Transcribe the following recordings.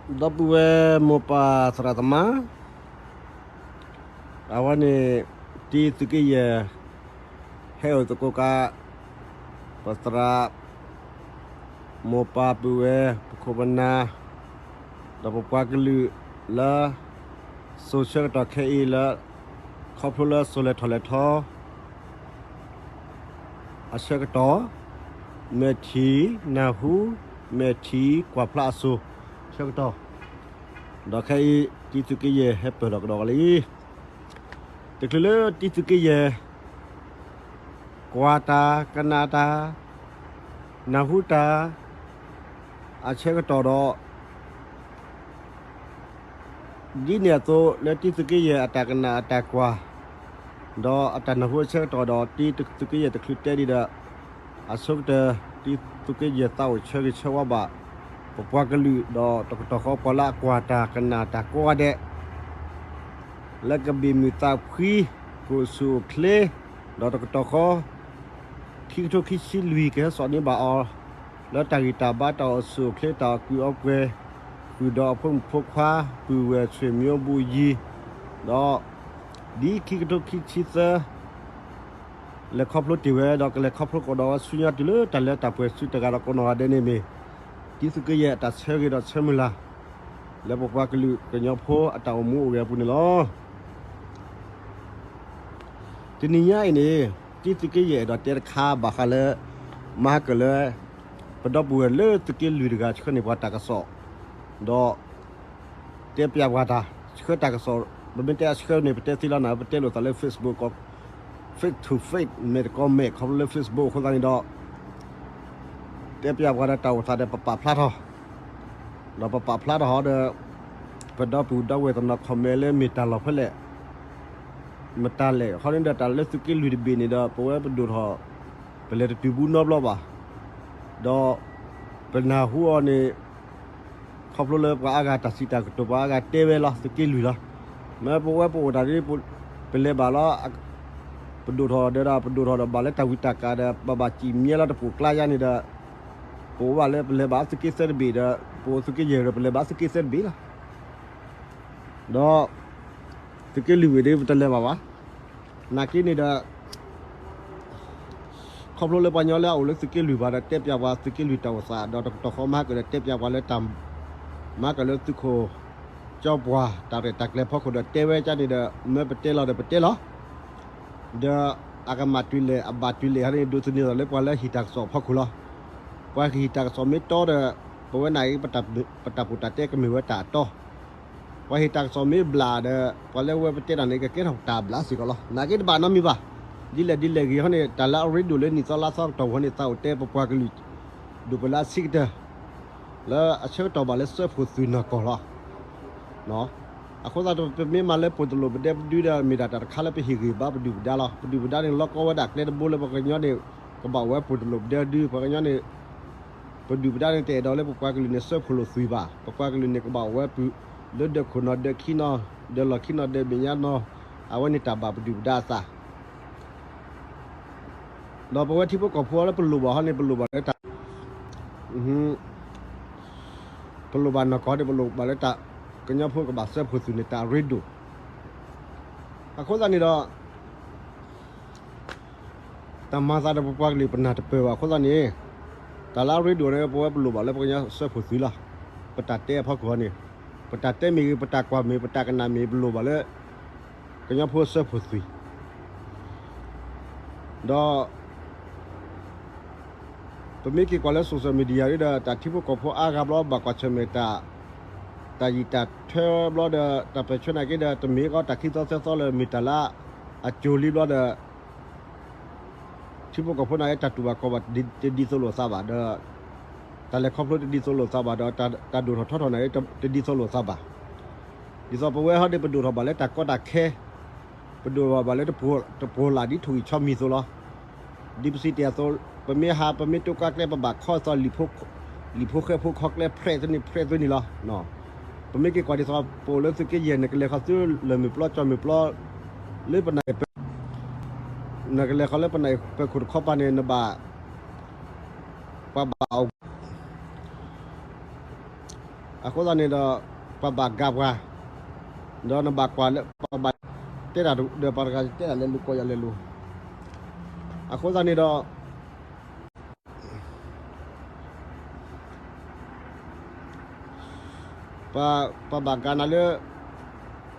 ဒီပုၢ်ဝဲၢ်မိၢ်ပၢ်သရၣ်သမါ, အဝဲန့ၣ် တံသုးက့ယဲၢ် ဟဲအိၣ်သကိးကး ပသရၣ် မိၢ်ပၢ်ပုၢ်ဝဲၢ် ပခိၣ်ပနၢ် ဒီးပပှၤကလုာ်လၢ စိၤဆၢကတီၢ်ခဲအံၤလၢ ခီဖျိလၢစိၤလဲၤထီၣ်လဲၤထီ အဆၢကတီၢ်, မဲာ်ထံနၢ်ဟူ, မဲာ်ထံကွၢ်ဖျါအစိၤဆၢကတီၢ်, ဒီးခဲအံၤ တံသုးက့ယဲၢ်ဟဲပၢၢ်ထီၣ်ကဒီးလံ. တချုးလၢတံသုးက့ယဲၢ် ကွၢ်တၢ်ကနၣ်တၢ် နၢ်ဟူတၢ် အဆၢကတီၢ်ဒီး ဒ်န့ၣ်အသိးလၢတံသုးက့ယဲၢ်အတၢ်ကနၣ်အတၢ်ကွၢ် ဒီးအတၢ်နၢ်ဟူအဆၢကတီၢ်ဒီး တံသုးက့ယဲၢ်တချုးတဲဒံးဒီး အဆိကတၢၢ် တံသုးက့ယဲၢ်သးအိၣ်ဆၢဂ့ၤဆၢဝါဘၣ် ပပှၤကလုာ် ဒီးတကတီၢ်ဃီပှၤလၢအကွၢ်တၢ်ကနၣ်တၢ်ကိးဂၤဒဲး လၢကဘ့ၣ်မုၢ်သးဖှံ ကအိၣ်ဆူၣ်အိၣ်ချ့ ဒီးတကတီၢ်ဃီ ခံကထိခံဆံလွံၢ် ကဟဲစိာ်န့ၢ်ဘၣ်အီၤ လၢတၢ်ဂံၢ်တၢ်ဘါ တၢ်အိၣ်ဆူၣ်အိၣ်ချ့ တၢ်အီၣ်ကုာ်အီပှဲၤ ဃုာ်ဒီးအဖိမုၣ်ဖိခွါ ပုၢ်ဝဲၢ်ဆွေမျိုးဘူးယံၤ ဒီး ဒ်ခံကထိခံဆံသၢ လဲၤခီဖျိတ့ၢ်ဝဲ ဒီးကလဲၤခီဖျိကဒီးဝဲဆူညါတုၤလၢတၢ်လၢတၢ်ပှဲၤဆူတဂၤဒီးကိးနီၢ်ဂၤဒဲးန့ၣ်မ့ၢ် တံသုးက့ယဲၢ်အတၢ်ဆၢဂ့ၤဒီးဆၢမုၢ်လၢ် လၢပပှၤကလုာ်ကညီဖိအတၢ်အိၣ်မူအိၣ်ဂဲၤအပူၤန့ၣ်လီၤ. တနံၤညါအံၤန့ၣ် တံသုးက့ယဲၢ်အဲၣ်ဒိးတဲတခါဘၣ်ဃးလၢ မၤဟါကၢၢ်လၢ ပဒီပုၢ်ဝဲၢ်လၢသုးက့လွံၢ်တဂၤဆှၢန့ၢ်ပှၤတၢ်ကစီၣ် ဒီး တဲပျးပှၤတၢ် ဆှၢတၢ်ကစီၣ် ပမ့ၢ်တဲအဆှၢန့ၣ် ပတဲသ့လီၤနၤ ပတဲလိာ်သးလၢ Facebook ကီး face to face မဲာ်တကီမဲာ် ခီဖျိလၢ Facebook အဃိသတးန့ၣ်ဒီး တဲပျးပှၤဒီးတၢ်အိၣ်သးဒီးပပာ်ဖျါထီၣ် ဒီးပပာ်ဖျါထီၣ်ဟီဒီး ပဒီပုၢ်ဒီဝဲၢ်တနီၤ comment လၢမ့ၢ်တၢ်လီၢ်ဖဲလဲၣ် မတၤလဲၣ် ခီန့ၣ်ဒီးတၢ်လၢသုးက့လွံၢ်တဘ့ၣ်န့ၣ်ဒီး ပဝဲပဒိၣ်ထီၣ် ပလဲၤတတုၤဘူးနီတဘျီဘၣ် ဒီး ပနၢ်ဟူအီၤန့ၣ် ခီဖျိလၢပှၤအါဂၤတၢ်စံးတၢ်ကတိၤ ပှၤအါဂၤတဲဝဲလီၤ သုးက့လွံၢ်လီၤ. မ့ၢ်ပဝဲပအိၣ်တၢ်ဒ် ပလဲၤဘၣ်လီၤ ပဒိၣ်ထီၣ်ဒီး ပဒိၣ်ထီၣ်ဒီးဘၣ်လၢတၢ်ဝံတၢ်ကၢ်ဒီး ဘၣ်ဘၣ်စံၣ်မံလၢတပိာ်ကျါယါန့ၣ်ဒီး ပအိၣ်ဘၣ်လၢပလဲၤဘၣ်သုးက့သၢတဘ့ၣ်ဒီး ပအိၣ်သုးက့ယဲၢ်ဒီး ပလဲၤဘၣ်သုးက့သၢတဘ့ၣ်လီၤ. ဒီး သုးက့လွံၢ်ဝံၤဒီး ပတလဲၤဘၣ်ဘၣ်. နာ်က့န့ၣ်ဒီး ခီဖျိလၢပှၤကညီလၢအအိၣ်လၢသုးက့လွံၢ်ဘၣ်ဒီး တဲပျးပှၤသုးက့လွံၢ်တၢ်အိၣ်သး ဒီးတကတီၢ်ဃီမၤဟါကၢၢ်ဒီး တဲပျးပှၤလၢတၢ် မၤဟါကၢၢ်လၢသုးခိၣ် ကၠီပှၤ တၢ်ရဲၣ်တၢ်ကျဲၤဖီခိၣ်ဒီး တဲဝဲကန့ၣ်ဒီး မ့ၢ်ပတဲလီၤဒီးပတဲလီၤ. ဒီးအကမၣ်တုၤလဲၣ် အဘၣ်တုၤလဲၣ်ဟီန့ၣ် ဒိးသန့ၤထီၣ်လၢပှၤလၢဟ့ၣ်တၢ်ကစီၣ်အဖီခိၣ်လီၤ. ပှၤဟ့ၣ်တၢ်ကစီၣ်မ့ၢ်တီဒီး ပဝဲနၤအံၤ ပတၢ်ပူၤတၢ်တဲကမ့ၢ်ဝဲတၢ်အတီ ပှၤဟ့ၣ်တၢ်ကစီၣ်မ့ၢ်ဘျးဒီး ပှၤလၢဝဲပတဲတၢ်န့ၣ် ကကဲထီၣ်တၢ်ဘျးစ့ၢ်ကီးလီၤ. နာ်က့တဘၣ်နီတမံၤဘၣ်. ဒ်လဲၣ်ဒ်လဲၣ်ဂ့ၤဟီန့ၣ် တၢ်လၢအရ့ဒိၣ်လၢနံၣ်သီလါသီကတီၢ်ဝဲန့ၣ် သးအိၣ်တဲပပှၤကလုာ် ဒိၣ်ပလၢအဆံးကတၢၢ် လၢအဆၢကတီၢ်ဘၣ်လၢစၢဖှိၣ်သုးနီၢ်ကီၢ်လီၤ. အဃိသတး ပမ့ၢ်မၤလၢပှိၢ်တလိာ်ပဒဲပဒုဒီး မ့ၢ်ဒၣ်တၢ်တခါလၢပဟ့ၣ်ဂံၢ်ဘါပဒုၣ်ပဒါလီၤ. ပဒုၣ်ပဒါန့ၣ် လီၢ်ကီဝဲဒၣ်ကျဲတဘိလၢပှၤကညီန့ၣ် ကဘၣ်အိၣ်ဝဲပှိၢ်တလိာ်ပဒဲပဒု ပှၤကညီန့ၣ် ပဒုၣ်ပဒါန့ၣ် တအဲၣ်ဒိးလၢပပှၤကလုာ်န့ၣ် စၢဖှိၣ်လိာ်သုးဘၣ်. ပပှၤကလုာ်န့ၣ် ကဘၣ်အိၣ်ဝဲပုၢ် လၢဒၢးခိၣ်နီၤဒၢးခံနီၤ ဒၢးလီၢ်ခံနီၤဒၢးမဲာ်ညါနီၤ အဝဲန့ၣ်တၢ်ဘၣ်ပဒုၣ်ပဒါအသး ဒီးပဝဲထံဖိကီၢ်ဖိလၢပလိၣ်ဘၣ်ဟီန့ၣ် ပလိၣ်ဘၣ်လၢတၢ် ပလိၣ်ဘၣ်နီၢ်ကီၢ်န့ၣ် ပလိၣ်ဘၣ်လၢတၢ် ကညီဖိကဘၣ်စၢဖှိၣ်သုးန့ၣ် တၢ်အရ့ဒိၣ်. အဃိသတးန့ၣ်ဒီး တၢ်မၤသးဒီးပပှၤကလုာ်ပနၢ်တပၢၢ်ဘၣ်အဃိသတးန့ၣ် တၢ်လၢအရ့ဒိၣ်န့ၣ် ပဝဲပလိၣ်ဘၣ်လၢပကညီစၢဖှိၣ်သုးလီၤ. ပတၢ်တဲအဖီခိၣ်န့ၣ် ပတၢ်တဲမ့ၢ်ဂ့ၤ ပတၢ်ကွၢ်မ့ၢ် ပတၢ်ကနၣ်မ့ၢ် ပလိၣ်ဘၣ်လၢ ကညီဖိစၢဖှိၣ်သုး ဒီး ပမ့ၢ်က့ၤကွၢ်လၢ social media ဒီး တၢ်ထံဖိကီၢ်ဖိအါဂၤဘျီ ဘၣ်ကွၢ်ဆၢၣ်မဲာ်တၢ် တၢ်ယံာ်တၢ်ထၢဘျီဒီး တၢ်ပၢၢ်ဆၢနာ်က့ဒီး တမ့ၢ်ကီးတၢ်ခံသီသၢသီလၢ မ့ၢ်တၢ်လၢအကၠိၤလံဘျီဒီး ထံဖိကီၢ်ဖိနာ်က့ တၢ်တူၢ်ဘၣ်ခီၣ်ဘၣ်တဒ်သိးလိာ်သးဘၣ်ဒီး တၢ်လဲၤခီဖျိတဒ်သိးလိာ်သးဘၣ်ဒီး တၢ်ဒိၣ်ထီၣ်ထီထီၣ်နာ်က့ တဒ်သိးလိာ်သးဘၣ်. ဒ်သိးပဝဲဟီဒီး ပဒိၣ်ထီၣ်ဘၣ်လၢတၢ်ကီတၢ်ခဲ ပဒိၣ်ထီၣ်ဘၣ်လၢ တပှိၤလၢ်ဒ်ထိၣ်ဂံၢ်ဆီမံၤအသိးလီၤ. ဒ်ပစံးတ့ၢ်အသိး ပမ့ၢ်ဟး ပမ့ၢ်တိကါကျဲ ပဘၣ်ခီအသိး လံာ်ဖိဃဲဖိခီကျဲ ဖြဲးသွန့ၣ် ဖြဲးသွန့ၣ်လီၤ. ပမ့ၢ်က့ၤကွၢ်ဒ်သိး ပအိၣ်လၢသုးက့ယဲၢ် နကလဲၤဃီၤသုလၢၢ်မုၢ်ပျီ ကၠီမုၢ်ပျီ လၢပနၢ် နကလဲၤဃီၤလၢပနၢ်ပၢၢ်ခိၣ်တခီပၤန့ၣ် နဘၣ် ပှၤဘၣ်အီၣ် အဃိသတးန့ၣ်ဒီး ပှၤဘၣ်ကးပှၤ, ဒီးနဘၣ်ကွၢ်လၢပှၤဘၣ်တဲတၢ်ဒီးပှၤတဂၤတဲတၢ်လဲၤလိၤ ကိးယၤလဲၤလိၤ, အဃိသတးန့ၣ်ဒီး ပှၤဘၣ်ကးနၤလၢ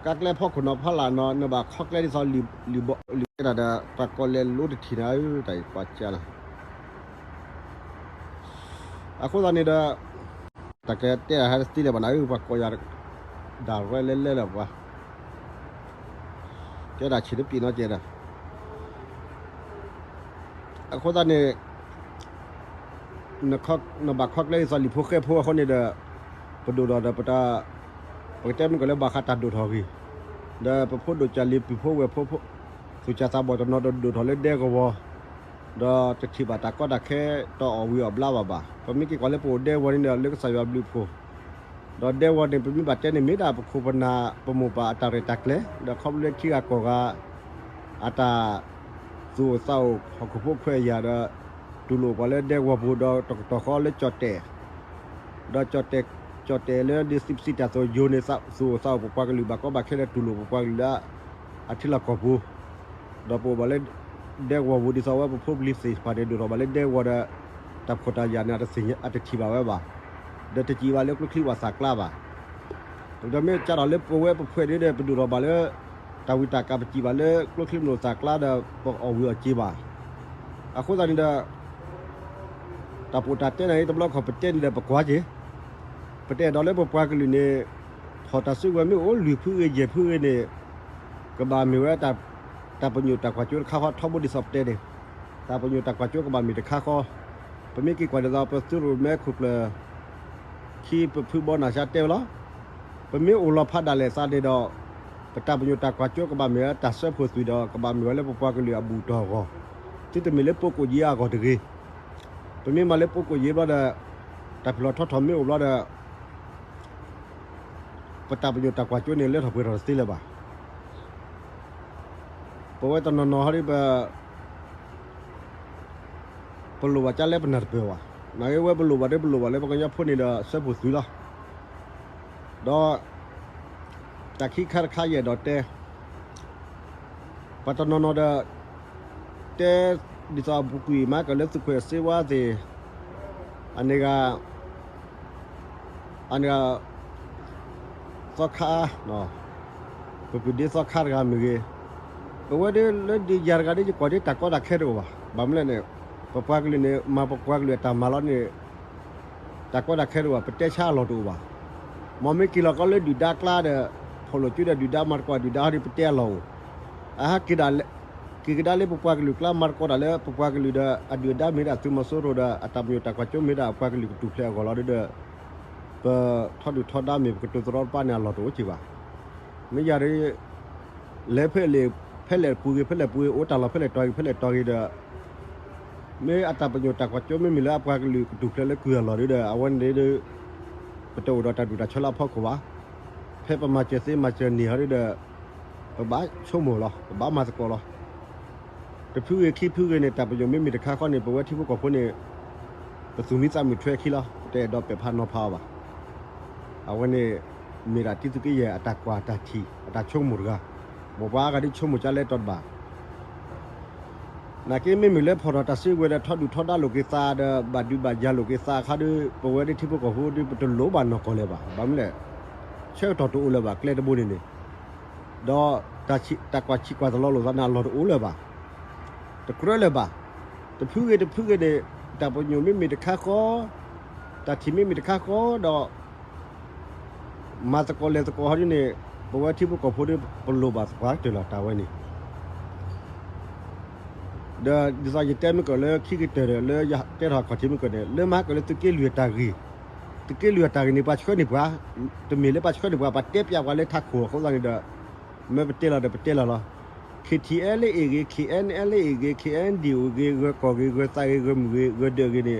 ကါကျဲဖီခိၣ်နီၤဖီလာ်နီၤ နဘၣ်ခီကျဲဒ်သိးလံာ်ဘီလံာ်တဲတၢ်ဒီး ပှၤကိးလဲၤလိၤတထံၣ်နၤဧၢ တၢ်အံၤကွၢ်ကၢလီၤ. အဃိသတးန့ၣ်ဒီး တၢ်ကတဲတၢ်ဟဲတသ့လၢၤဘၣ်နၤဧၢ ပှၤကိးယၤ ဒၣ်ရဲလဲလဲလၢပှၤ တဲဒၣ်ဆံးတပံးနီၤကဲဒီး အဃိသတးန့ၣ် နဘၣ်ခီကျဲဒ်သိးလံာ်ဖိဃဲဖိအဃိန့ၣ်ဒီး ပဒိၣ်ထီၣ်ဒီးပတၢ် ပကတဲမ့ၢ်ကီးလၢဘၣ်ဃးတၢ်ဒိၣ်ထီၣ်ဂ့ၤ, ဒီးပဖိဒိၣ်ကၢ်လံၤပုၢ်ဖိဝဲၢ်ဖိ သူၣ်ကၢ်သးဘီၣ်တနီၤဒီးဒိၣ်ထီၣ်လၢဒဲကဝီၤ, ဒီးတထံၣ်ဘၣ်တၢ်ကီတၢ်ခဲ တအီၣ်ဝံၤအီၣ်ဘျါဘၣ်ဘၣ်. ပမ့ၢ်က့ၤကွၢ်လၢပအိၣ်ဒဲကဝီၤန့ၣ်ဒီး လၢကစၢ်ယွၤဘျုးဖှိၣ် ဒီးဒဲကဝီၤန့ၣ် ပမ့ၢ်ဘၣ်တဲန့ၣ် မ့ၢ်ဒၣ်ပခိၣ်ပနၢ်ပမိၢ်ပၢ်အတၢ်ရဲၣ်တၢ်ကျဲၤ ဒီးခီဖျိလၢထံဂၤကီၢ်ဂၤ အတၢ်သူၣ်အိၣ်သးအိၣ် ဟီၣ်ခိၣ်ဖိခွဲးယာ်ဒီး တူၢ်လိာ်ပှၤလၢဒဲကဝီၤပူၤ ဒီးတကတီၢ်ဃီလၢကၠီၣ်တဲၣ် ဒီးကၠီၣ်တဲၣ်လၢဒ်စံးပစံးတၢ်သိၣ်ယိၤန့ၣ် သူၣ်အိၣ်သးအိၣ်ပပှၤကလုာ်ဘၣ်ကီဘၣ်ခဲဒီး တူၢ်လိာ်ပပှၤကလုာ်လၢ အထံလီၢ်ကီၢ်ပူၤ ဒီးပအိၣ်ဘၣ်လၢ ဒဲကဝီၤပူၤ ဒ်သိးဝဲပဖိပလံၤသ့ၣ်တဖၣ်န့ၣ် ဒိၣ်ထီၣ်ဘၣ်လၢဒဲကဝီၤဒီး တၢ်ဖှီၣ်တၢ်ယာ်န့ၣ် အတထံၣ်ဘၣ်ဝဲဘၣ်, ဒီးတစံးဘၣ်လၢကျိချံဝၣ်သၣ်ကျါဘၣ်. ဒီးမ့ၢ်ကၢထီၣ်လၢပဝဲပဖှဲးဒ်ဒီး ပဒိၣ်ထီၣ်ဘၣ်လၢ တၢ်ဝံတၢ်ကၢ် ပစံးဘၣ်လၢကျိချံမျိာ်သၣ်ကျါဒီး ပအီၣ်ဝံၤအီၣ်က့ၤဘၣ်. အဃိသတးန့ၣ်ဒီး တၢ်ပီးတၢ်တဲန့ၣ် တဘျီခီၣ်ပတဲန့ၣ်ဒီးပကွၢ်က့ၤ, ပတအဲၣ်ဒိးလၢပပှၤကလုာ်န့ၣ် ဖီၣ်တၢ်စုကဝဲၤမ့ၢ်အိၣ်လွံၢ်ဖုဂ့ၤယဲၢ်ဖုဂ့ၤန့ၣ် ကဘၣ်မ့ၢ်ဝဲ တၢ်ပညိၣ်တၢ်ကွၢ်စိတခါဃီ ထီဘိဒ်သိးပတဲန့ၣ်, တၢ်ပညိၣ်တၢ်ကွၢ်စိကဘၣ်မ့ၢ်တခါဃီ, ပမ့ၢ်က့ၤကွၢ်ဒ်သိး ပသုးရိၣ်မဲခိၣ်ကျၢၢ် ခံပဖုဘီနၢ်ဆါတဲဝဲလီၤ. ပမ့ၢ်အိၣ်လီၤဖးဒၣ်လဲာ်သးန့ၣ်ဒီး ပတၢ်ပညိၣ်တၢ်ကွၢ်စိကဘၣ်မ့ၢ်ဝဲတၢ်စၢဖှိၣ်သွံၣ်ဒီး ကဘၣ်မ့ၢ်ဝဲလၢပပှၤကလုာ်အဘူၣ်တီၢ်အဂီၢ်, သုတမ့ၢ်လၢပကိၣ်ယ့အဂီၢ်တဂ့ၤ. ပမ့ၢ်မၤလၢပကိၣ်ယ့ဘျီဒီး တၢ်ဖံးလီၤထီထီၣ်မ့ၢ်အိၣ်ဘျီဒီး ပတၢ်ပညိၣ်တၢ်ကွၢ်စိန့ၣ် လၢထီၣ်ပှဲၤထီၣ်တသ့လၢၤဘၣ်. ပဝဲတနီၤနီၤဟီဒ်ပ ပလိၣ်ဘၣ်ကၢလဲပနၢ်တပၢၢ်ဘၣ်. နာ်က့ဝဲပလိၣ်ဘၣ်ဒီး ပလိၣ်ဘၣ်လၢပှၤကညီဖိန့ၣ်ဒီး စၢဖှိၣ်သွံၣ်လီၤ. ဒီး တၢ်ခံခါတခါယအဲၣ်ဒိးတဲ ပှၤတနီၤနီၤဒီး တဲ ဒ်သိးအပူၤကွံာ် မၤကၢၢ်လၢသုးခွဲးအစ့ဝါသ့ၣ် အန့ၣ်ဂၤ အန့ၣ်ဂၤ သီခါ ပပုၢ်ဒ့သီခါတဂၤမ့ၢ်ဂ့ၤ, ပဝဲဒၣ်လၢဒ်ယၤတဂၤဒ်ယကွၢ်ဒ်တၢ်ကီတၢ်ခဲတအိၣ်ဘၣ်. ဘၣ်မနုၤလဲၣ်န့ၣ် ပပှၤကလုာ်န့ၣ် မၤပပှၤကလုာ်အတၢ်မၤလီၤန့ၣ် တၢ်ကီတၢ်ခဲတအိၣ်ဘၣ်, ပတဲဆါအလီၢ်တအိၣ်ဘၣ်. မ်မ့ၢ်က့ၤလီၤကီလၢဒုၣ်ဒါကျါဒီး ဖီၣ်လိာ်ကၠိဒီးဒုၣ်ဒါမၤသကိးဒုၣ်ဒါဟီဒ်ပတဲအလီၢ်အိၣ်, အဟးက့ၤဒၣ် က့ၤကဒါလၢပပှၤကလုာ်ကျါ မၤသကိးတၢ်လၢပပှၤကလုာ်ဒီး အဒုၣ်အဒါမ့ၢ်ဒၣ်သုးမီၤစိရိၤဒီး အတၢ်ပညိၣ်တၢ်ကွၢ်စိမ့ၢ်ဒၣ်အပှၤကလုာ်ကထူၣ်ဖျဲးအဂီၢ်လီၤဒီး ပထီဒုၣ်ထီဒါမ့ၢ်ပကတိၤသရီတဖၣ်န့ၣ် အလီၢ်တအိၣ်က့ၤဘၣ်. မ့ၢ်ယၤဒ် လဲၤဖဲလဲၣ် ဖဲလဲၣ်ပူၤဂ့ၤ ဖဲလဲၣ်ပူၤဂ့ၤ အိၣ်တၢ်လီၢ်ဖဲလဲၣ်တီၤဂ့ၤ ဖဲလဲၣ်တီၤဂ့ၤဒီး မ့ၢ်အတၢ်ပညိၣ်တၢ်ကွၢ်စိမ့မ့ၢ်လၢအပှၤကလုာ်ကထူၣ်ဖျဲးလၢကုၢ်အလီၢ်ဒီး အဝဲန့ၣ်ဒီး ပတအိၣ်ဒီးတၢ်ဒူၣ်တၢ်ဆၢလၢအဖီခိၣ်ဘၣ်. ဖဲပမၤစၢၤသ့မၤစၢၤန့ၢ်ဟီဒ်ဒီး ပဘၣ်ဆိကမိၣ်လီၤ ပဘၣ်မၤသကိးလီၤ. တဖုဂ့ၤခံဖုဂ့ၤန့ၣ် တၢ်ပညိၣ်မ့မ့ၢ်တခါဃီန့ၣ် ပဝဲထံဖိကီၢ်ဖိန့ၣ် ပသူၣ်မံသးမုာ်ထွဲခံလီၤ ပတအဲၣ်ဒိးပဲာ်ဖးနီၤဖးအီၤဘၣ်. အဝဲန့ၣ် မ့ၢ်ဒၣ်တံသုးက့ယဲၢ်အတၢ်ကွၢ်တၢ်ထံၣ် အတၢ်ဆိကမိၣ်တဂၤ, မ်ပှၤအါဂၤဒ်ဆိကမိၣ်ကၢလဲတီတဘၣ် နာ်က့မ့မ့ၢ်လၢဖီၣ်ထီၣ်တၢ်စုကဝဲၤဒီး ထီဒုၣ်ထီဒါလိာ်က့ၤသးဒီး ဘၣ်ဒုးဘၣ်ယၤလိာ်က့ၤသးအခါဒီး ပဝဲဒၣ်ထံဖိကီၢ်ဖိဒီး ပတလိၣ်ဘၣ်နီၢ်ကီၢ်လၢၤဘၣ်. ဘၣ်မနုၤလဲၣ် ဆၢကတီၢ်တအိၣ်လၢၤဘၣ် ကျဲတဘိန့ၣ်န့ၣ်, ဒီးတၢ်ကွၢ်ဆံးကွၢ်သလီလိာ်သးန့ၣ် အလီၢ်တအိၣ်လၢၤဘၣ်, တကြၢးလၢၤဘၣ်. တဖုဂ့ၤတဖုဂ့ၤန့ၣ် တၢ်ပညိၣ်မ့မ့ၢ်တခါဃီ, တၢ်ထံၣ်မ့မ့ၢ်တခါဃီဒီး မၤသကိးလဲၤသကိးဟီဒ်န့ၣ် ပဝဲထံဖိကီၢ်ဖိဒီး ပလိၣ်ဘၣ်သပှၢ်ကတၢၢ်လီၤ တၢ်ဝဲန့ၣ်. ဒီးဒ်သိးယတဲမ့ၢ်ကီးလၢခံကတၢၢ်ဒီး လၢယတဲထီၣ်အခီၣ်ထံးမ့ၢ်ကီးန့ၣ် လၢမၤကီးလၢသုးက့လွံၢ်အတၢ်ဂ့ၢ်, သုးက့လွံၢ်အတၢ်ဂ့ၢ်န့ၣ် ပှၤဆှၢန့ၢ်ပှၤ, တမ့ၢ်လၢပှၤဆှၢန့ၢ်ပှၤ ပှၤတဲပျးပှၤလၢထးခိၣ်အဃိသတးန့ၣ်ဒီး မ့ၢ်ပတဲလီၤဒီးပတဲလီၤလီၤ. ခ့ထံအဲလ့ၣ်ဂ့ၤ, ခ့အဲၣ်အဲလ့ၣ်ဂ့ၤ, ခ့အဲၣ်ဒံၣ်အိၣ်ဂ့ၤ, ဂၢၤကီၢ်ဂ့ၤ, ဂၢၤသးဂ့ၤ, ဂၢၤမုၢ်ဂ့ၤ, ဂၢၤဒၢးဂ့ၤန့ၣ် ဖီၣ်တၢ်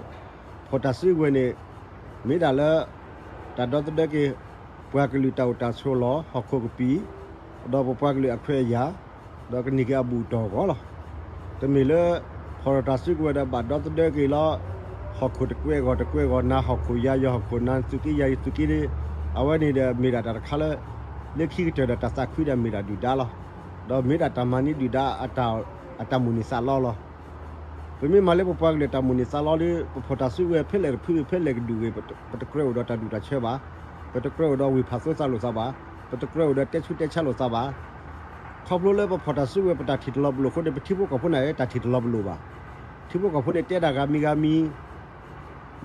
စုကဝဲၤန့ၣ် မ့ၢ်ဒၣ်လၢ တၢ်ဒီသဒၢက့ၤ ပှၤကလုာ်တၢ်အိၣ်တၢ်ဆိးလီၢ် ဟီၣ်ခိၣ်ကပံာ်, ဒီးပပှၤကလုာ်အခွဲးအယာ်, ဒီးကန့ၢ်က့ၤအဘူၣ်အတီၢ်အဂီၢ်လီၤ. တမ့ၢ်လၢ ဖီၣ်ထီၣ်တၢ်စုကဝဲၤဒီးဘၣ်ဒီသဒၢက့ၤလီၤ ဟီၣ်ခိၣ်တကွဲးအဂီၢ်တကွဲးအဂီၢ် နၤဟီၣ်ခိၣ်ယၤယီၤဟီၣ်ခိၣ် နၤသုးက့ယၤယီၤသုးက့ဒီး အဝဲန့ၣ်ဒီးမ့ၢ်ဒၣ်တၢ်တခါလၢ လၢခံကတၢၢ်ဒီးတၢ်သးခုဒီးမ့ၢ်ဒၣ်ဒုၣ်ဒါလီၤ. ဒီးမ့ၢ်ဒၣ်တၢ်မၤန့ၢ်ဒုၣ်ဒါ အတၢ်မိၣ်န့ၢ်သးလီလီၤ. ပမ့ၢ်မၤလၢပပှၤကလုာ်တၢ်မိၣ်န့ၢ်သးလီဒီး ပဖီၣ်တၢ်စုကဝဲၤဖဲလဲၣ်တဖုဂ့ၤ ဖဲလဲၣ်ကဒုၣ်ဂ့ၤ ပတကြၢးအိၣ်ဒီးတၢ်ဒူၣ်တၢ်ဆၢဘၣ်. ပတကြၢးအိၣ်ဒီးဝ့ၢ်ဖးသိသးလိာ်သးဘၣ်. ပတကြၢးအိၣ်ဒီးတဲဆူးတဲဆါလိာ်သးဘၣ်. ခီဖျိလၢပဖီၣ်တၢ်စုကဝဲၤ ပတၢ်ထံၣ်တလီၤပလိာ်အဃိန့ၣ် ပထံဖိကီၢ်ဖိန့ၣ် တၢ်ထံၣ်တလီၤပလိာ်ဘၣ်. ထံဖိကီၢ်ဖိန့ၣ်တဲဒၣ်ဂၤမံၤဂၤမံၤ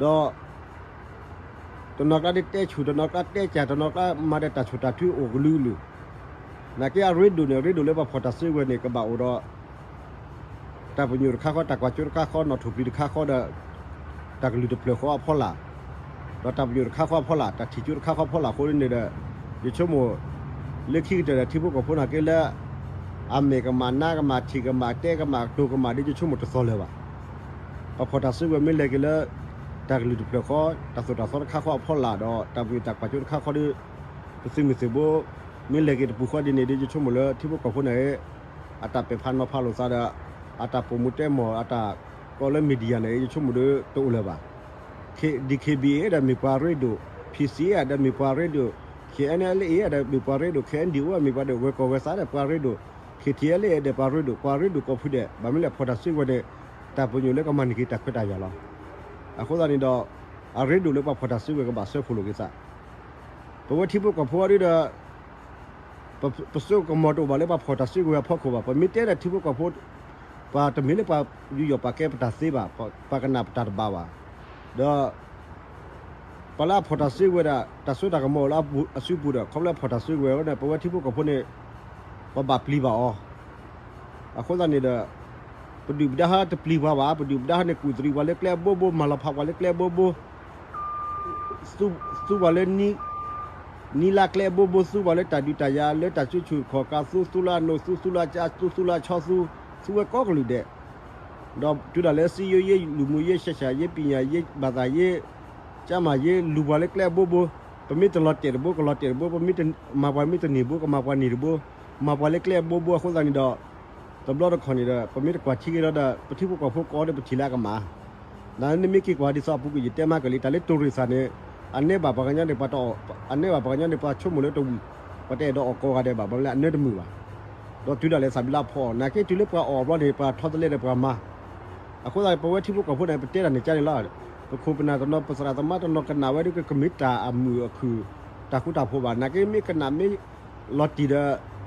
ဒီး တနီၤကျါဒ်တဲဆူၣ် တနီၤကျါတဲကၢ် တနီၤကျါမၤဒီးတၢ်ဆိၣ်တၢ်ထုအိၣ်ကလုာ်ကလုာ်. နာ်က့အရ့ဒိၣ်န့ၣ် အရ့ဒိၣ်လၢပှၤဖီၣ်တၢ်စုကဝဲၤန့ၣ် ကဘၣ်အိၣ်ဒီး တၢ်ပညိၣ်တခါဃီ တၢ်ကွၢ်စိတခါဃီ နီၣ်ထိၣ်ပျံၤတခါဃီဒီး တၢ်ကလုၢ်တဖျၢၣ်ဃီအဖီလာ် ဒီးတၢ်ပညိၣ်တခါဃီအဖီလာ် တၢ်ထံၣ်ကၠိတခါဃီအဖီလာ်အဃိန့ၣ်ဒီး ယဆိကမိၣ် လၢခံကတၢၢ်ဒီးထံဖိကီၢ်ဖိနာ်က့လၢ အမဲာ်ကမၣ် နါကမၣ် ထံၣ်ကမၣ် တဲကမၣ် တိၤကမၣ်ဒ်ယဆိကမိၣ်တသီလၢၤဘၣ်. ပဖီၣ်တၢ်စုကဝဲၤမ့ၢ်လဲၤက့ၤလၢ တၢ်ကလုၢ်တဖျၢၣ်ဃီ တၢ်သိၣ်တၢ်သီတခါဃီအဖီလာ် ဒီးတၢ်ပညိၣ်တၢ်ကွၢ်စိတခါဃီဒီး ပသုးမုၢ်သံၣ်ဘိ မ့ၢ်လဲၤက့ၤတပူၤဃီဒ်န့ၣ်ဒီး ယဆိကမိၣ်လၢထံဖိကီၢ်ဖိန့ၣ် အတၢ်ပဲာ်ဖးနီၤဖးလိာ်သးဒီး အတၢ်ပိာ်မူတဲမီၢ် အတၢ်ကိးလၢ media န့ၣ် ယဆိကမိၣ်ဒီးတအိၣ်လၢၤဘၣ်. DKBA ဒီးမ့ၢ်ပှၤရ့ဒိၣ်, PC ဒီးမ့ၢ်ပှၤရ့ဒိၣ်, KNLA ဒီးမ့ၢ်ပှၤရ့ဒိၣ်, KNDO မ့ၢ်ပှၤဒိၣ်, ဂဲၤကီၢ်ဂဲၤသးဒီးပှၤရ့ဒိၣ်, KTLA ဒီးပှၤရ့ဒိၣ်, ပှၤရ့ဒိၣ်ကိးဖုဒဲး ဘၣ်မနုၤလဲၣ် ဖီၣ်တၢ်စုကဝဲၤန့ၣ် တၢ်ပညိၣ်လၢကမၤန့ၢ်က့ၤတၢ်ခွဲးတၢ်ယာ်လီၤ. အဃိသတးန့ၣ်ဒီး အရ့ဒိၣ်လၢပှၤဖီၣ်တၢ်စုကဝဲၤကဘၣ်စၢဖှိၣ်လိာ်က့ၤသး ပဝဲထံဖိကီၢ်ဖိအံၤဒီး ပစိကမီၤတအိၣ်ဘၣ်လၢပှၤဖီၣ်တၢ်စုကဝဲၤအဖီခိၣ်ဘၣ်. ပမ့ၢ်တဲဒီးထံဖိကီၢ်ဖိ ပှၤတမ့ၢ်လၢပှၤယူးယီၣ်ပာ်ကဲပတၢ်သ့ဘၣ်, ပှၤကနၣ်ပတၢ်တဘၣ်ဘၣ်. ဒီး ပှၤလၢအဖီၣ်တၢ်စုကဝဲၤဒီး တၢ်စိတၢ်ကမီၤအိၣ်လၢအစုပူၤဒီး ခီဖျိလၢအဖီၣ်တၢ်စုကဝဲၤန့ၣ် ပဝဲထံဖိကီၢ်ဖိန့ၣ် ပဘၣ်ပျံၤဘၣ်အီၤ. အဃိသတးန့ၣ်ဒီး ပဒုၣ်ပဒါဟီတပျံၤပှၤဘၣ်, ပဒုၣ်ပဒါဟီန့ၣ် ကူၣ်သရံးပှၤလၢကျဲအဘိဘိ, မၤလီၤဖးပှၤလၢကျဲအဘိဘိ, သူပှၤလၢ နံၣ်လါကျဲအဘိဘိ, သူပှၤလၢတၢ်ဒုးတၢ်ယၤ လၢတၢ်စုဆူၣ်ခီၣ်ကး, သူသူလၢအနိး, သူသူလၢအကၠါ, သူသူလၢအဆီသူ, သူဝဲကိးကလုာ်ဒဲး, ဒီးတုၤဒၣ်လဲာ်စံယိယ့ လူမှုရေး ဆက်ဆံရေး ပညာရေး ဘာသာရေး ကျန်းမာရေး လူၤပှၤလၢကျဲအဘိဘိ, ပမ့ၢ်တလီၤတဲာ်တဘိ ကလီၤတဲာ်တဘိ, ပမ့ၢ်မၤပှၤမ့ၢ်တန့ၢ်ဘိ ကမၤပှၤန့ၢ်တဘိ, မၤပှၤလၢကျဲအဘိဘိအဃိသတးန့ၣ်ဒီး တဘျီတခီၣ်န့ၣ်ဒီး ပမ့ၢ်တကွၢ်ထံက့ၤဒီး ပထံဖိကီၢ်ဖိကိးဒီးပထံၣ်လၢအကမၣ် နမ့ၢ်က့ၤကွၢ်ဒ်သိးအပူၤကွံာ်ယတဲမးကလံ တၢ်လၢတိၢ်ရ့ၣ်သးန့ၣ် အနဲဘၣ်ပှၤကညီန့ၣ် ပှၤတအီၣ်, အနဲဘၣ်ပှၤကညီန့ၣ် ပှၤဆိကမိၣ်လၢတဝံၤ, ပှၤတအဲၣ်ဒိးအီၣ်ကိးဂၤဒဲးဘၣ်, ဘၣ်မနုၤလဲၣ် အနၢတမုာ်ဘၣ်. ဒီးတုၤဒၣ်လဲာ်သးဘံလၢအဖီအီၣ်, နာ်က့တုၤလၢပှၤအီၣ်ဘျီန့ၣ် ပှၤထီတလဲဒီးပှၤမၤ. အဃိသတး ပဝဲထံဖိကီၢ်ဖိန့ၣ် ပတဲတၢ်န့ၣ်ကန့ၣ်လီၤ. ပခိၣ်ပနၢ်တနီၤ ပသရၣ်သမါတနီၤ ကနၣ်ဝဲဒၣ်ကမ့ၢ်တၢ်အမုာ်အခုၣ် တၢ်ဃူတၢ်ဖိးဘၣ်. နာ်က့မ့ၢ်ကနၣ်မ့ၢ် လီၤတံၢ်ဒီး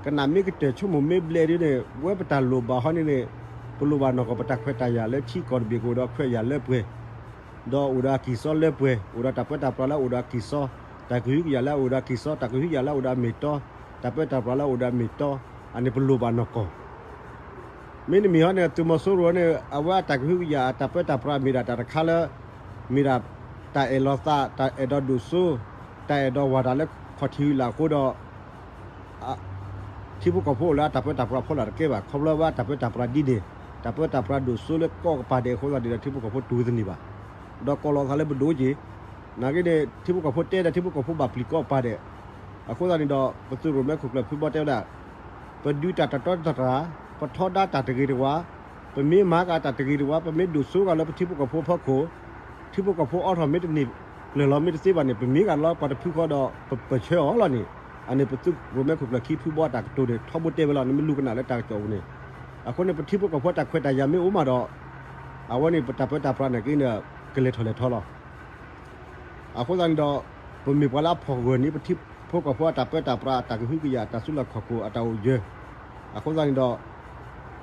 ကနၣ်မ့ၢ်ကတၢၢ်ဆိကမိၣ်မ့ၢ်ဘျဲၣ်ဒ်န့ၣ် ပဝဲပတၢ်လိၣ်ဘၣ်ဟီန့ၣ်န့ၣ် ပလိၣ်ဘၣ်နီၢ်ကီၢ် ပတၢ်ခွဲးတၢ်ယာ်လၢထံကီၢ်တဘ့ၣ်ကအိၣ်ဒီးခွဲးယာ်လၢပှဲၤ, ဒီးအိၣ်ဒီးအကံၢ်စီလၢပှဲၤ, အိၣ်ဒီးတၢ်ပၢတၢ်ပြးလၢအိၣ်ဒီးအကံၢ်စီ, တၢ်ကဟုကယာ်လၢအအိၣ်ဒီးအကံၢ်စီ, တၢ်ကဟုကယာ်လၢအအိၣ်ဒီးအမ့ၢ်တီ, တၢ်ပၢတၢ်ပြးလၢအအိၣ်ဒီးအမ့ၢ်တီ, အန့ၣ်ပလိၣ်ဘၣ်နီၢ်ကီၢ် မ့တမ့ၢ်ဟီန့ၣ် သုးမီၤစိရိၤန့ၣ် အဝဲအတၢ်ကဟုကယာ် အတၢ်ပၢတၢ်ပြးမ့ၢ်ဒၣ်တၢ်တခါလၢ မ့ၢ်ဒၣ်တၢ်အဲၣ်လီၤသး တၢ်အဲၣ်ဒိးဒိၣ်စိ တၢ်အဲၣ်ဒိးဝၤတၢ်လၢခီၣ်ထံးဝံၤလၢ်အဃိဒီး ထံဖိကီၢ်ဖိအိၣ်လၢအတၢ်ပၢတၢ်ပြးဖီလာ်တကဲဘၣ်. ခီဖျိဘၣ်တၢ်ပၢတၢ်ပြးဒ်န့ၣ် တၢ်ပၢတၢ်ပြးဒိၣ်စိလၢကိးကပၤဒဲးအဃိသတးန့ၣ်ဒီး ထံဖိကီၢ်ဖိတူၢ်ဝဲတန့ၢ်ဘၣ်. ဒီးကိးလီၤသးလၢပဒိၣ်က့ၤ နာ်က့န့ၣ် ထံဖိကီၢ်ဖိတဲဒီးထံဖိကီၢ်ဖိဘၣ်ပျံၤကိးကပၤဒဲး. အဃိသတးန့ၣ်ဒီး ပသုးရိၣ်မဲခိၣ်ကျၢၢ်ဖုဘီတဲဝဲဒၣ် ပဒုးတၢ်တတီတတြၢ်, ပထီဒါတၢ်တဂ့ၤတဝါ, ပမ့ၢ်မၤက့ၤတၢ်တဂ့ၤတဝါ, ပမ့ၢ်ဒိၣ်စိဂၤလၢပထံဖိကီၢ်ဖိအဖီခိၣ်, ထံဖိကီၢ်ဖိအိးထီၣ်မ့ၢ်တန့ၢ်ကျၢၤလီၤမ့ၢ်တသ့ဘၣ်န့ၣ် ပမ့ၢ်ဂၤလီၤပှၤတဖုဃီဒီး ပပၢၢ်ဆၢအီၤလီၤန့ၣ်. အန့ၣ်ပသုးရိၣ်မဲခိၣ်ကျၢၢ်ခံဖုဘီအတၢ်ကတိၤန့ၣ် ထီဘိတဲဝဲလီၤ. နမ့ၢ်လူၤကနၣ်လၢတၢ်ကစီၣ်ပူၤန့ၣ် အဃိန့ၣ် ပထံဖိကီၢ်ဖိတၢ်ခွဲးတၢ်ယာ်မ့ၢ်အိၣ်မးဒီး အဝဲန့ၣ်ပတၢ်ပၢတၢ်ပြးန့ၣ်က့န့ၣ် ကလဲၤထီၣ်လဲၤထီလီၤ. အဃိသတးန့ၣ်ဒီး ပမ့ၢ်ပှၤလၢအဖီၣ်ဂၢၢ်န့ၣ် ပထံဖိကီၢ်ဖိအတၢ်ပၢတၢ်ပြး အတၢ်ကဟုကယာ် အတၢ်စုလီၢ်ခီၣ်ခိၣ် အတၢ်အိၣ်ယၢၤ, အဃိသတးန့ၣ်ဒီး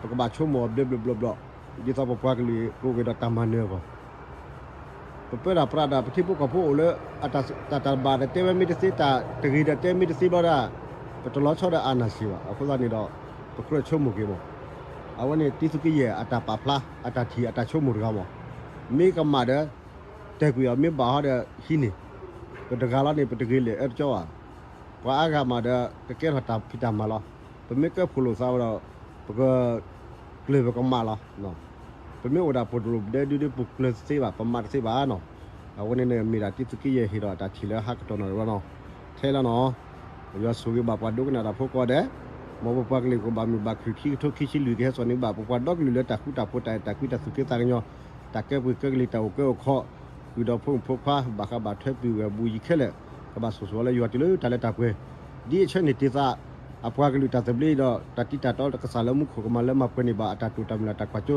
ပကဘၣ်ဆိကမိၣ်အီၤဘျၢဘျၢဘျီဘျီ, ဒ်သိးပပှၤကလုာ်ကအိၣ်က့ၤဒီးတၢ်မၤနၢၤအဂီၢ် ပပၢတၢ်ပြးဒီး ပထံဖိကီၢ်ဖိအိၣ်လၢ တၢ်တဘၣ်ဒီးတဲဝဲမ့ၢ်တသ့ တၢ်တဂ့ၤဒီးတဲမ့ၢ်တသ့ဘျီဒၣ် ပတလီၤဆီဒီးအာဏာရှင်ဘၣ်. အဃိသတးန့ၣ်ဒီး ပကြၢးဆိကမိၣ်က့ၤမး. အဝဲန့ၣ် တံသုးက့ယဲၢ်အတၢ်ပာ်ဖျါ အတၢ်ထံၣ်အတၢ်ဆိကမိၣ်တဂၤမး. မ့ၢ်ကမၣ်ဒီး တဲာ်ကွံာ်အီၤ မ့ၢ်ဘၣ်ဟီဒီးဟံးန့ၢ်, ပတဂၤလီၤန့ၣ် ပတဂ့ၤလဲၣ်အၢတကၠီဘၣ်. ပှၤအါဂၤမးဒီး ကကဲထီၣ်တၢ်ဖံးတၢ်မၤလီၤ. ပမ့ၢ်ကဲဖှိၣ်လိာ်သးဝဲဒီး ပကကျၢၤပကမးလီၤ. ပမ့ၢ်အိၣ်ဒၣ်ပိာ်တရိၣ်ပဒဲဒုဒု ပကျၢၤတသ့ဘၣ် ပမၤတသ့ဘၣ်နီၤ. အဝဲန့ၣ်န့ၣ် မ့ၢ်ဒၣ်တံသုးက့ယဲၢ်ဟ့ၣ်ဒီးအတၢ်ထံၣ်လၢဟးကတီၢ်နီၣ်ရံၣ်ဝဲနီၤ. ထဲလီၤနီၤ ယွၤဆိၣ်ဂ့ၤဘၣ်ပှၤဒိကနၣ်တၢ်ဖိကိးဂၤဒဲး, မ်ပပှၤကလုာ်ကဘၣ်မုာ်ဘၣ်ခုၣ် ခံကထိခံဆံလွံၢ်ကဟဲစိာ်န့ၢ်ဘၣ် ပပှၤဒီကလုာ်လၢတၢ်ဃူတၢ်ဖိး တၢ်အဲၣ်တၢ်ကွံ တၢ်သူၣ်က့သးကညီၤ တၢ်ကဲပှ့ၤကဲကလံၤ တၢ်အိၣ်ကဲအိၣ်ခီ, ဃုာ်ဒီးဖိမုၣ်ဖိခွါ ဘၣ်ဃးဘၣ်ထွဲ ပုၢ်ဝဲၢ်ဘူးယံၤခဲလၢာ်, ကဘၣ်ဆိၣ်ဂ့ၤဆိၣ်ဝါလၢယွၤတုၤလၢတၢ်လၢတၢ်ပှဲၤ, ဒ်အဆၢန့ၣ်တ့ၢ်သး အပှၤကလုာ်တၢ်သဘျ့ဒီး တၢ်တံာ်တာ်တီကစၢ်လၢမူခိၣ်ကမၤလၢမၤပှဲၤန့ၢ်ဘၣ်အတၢ်တိာ်တၢ်မုၢ်လၢ်တၢ်ကွၢ်စိ,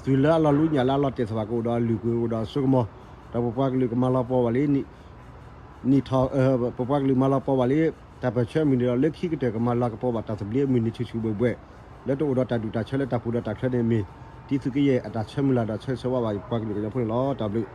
သုးလၢအလီၤလူညၣ်လၢအလီၤတဲာ်သးဘၣ်ကအိၣ်ဒီးအလုၢ်အပှ့ၤအိၣ်ဒီးအစိကမီၤ, ဒီးပပှၤကလုာ်ကမၤလီၤပှီၢ်ဘၣ်လံ နံၣ်ထီၣ်, ပပှၤကလုာ်မၤလီၤပှီၢ်ဘၣ်လံ တၢ်ပၢၢ်ဆၢအမုၢ်နံၤဒီးလၢခံကတၢၢ်ကမၤလၤကပီၤဘၣ်တၢ်သဘျ့အမုၢ်နံၤဆူၣ်ဆူၣ်ဘှဲၣ်ဘှဲၣ်, လၢတအိၣ်ဒီးတၢ်ဒူၣ်တၢ်ဆၢလၢတၢ်ပူၤဒီးတၢ်ချၢန့ၣ်မ့ၢ် တံၤသုးကယဲၢ်အတၢ်ဆၢမုၢ်လၢ်ဒီးဆၢဂ့ၤဆၢဝါဘၣ်ပပှၤကလုာ်ကညီဖိန့ၣ်လီၤ. တၢ်ဘျုး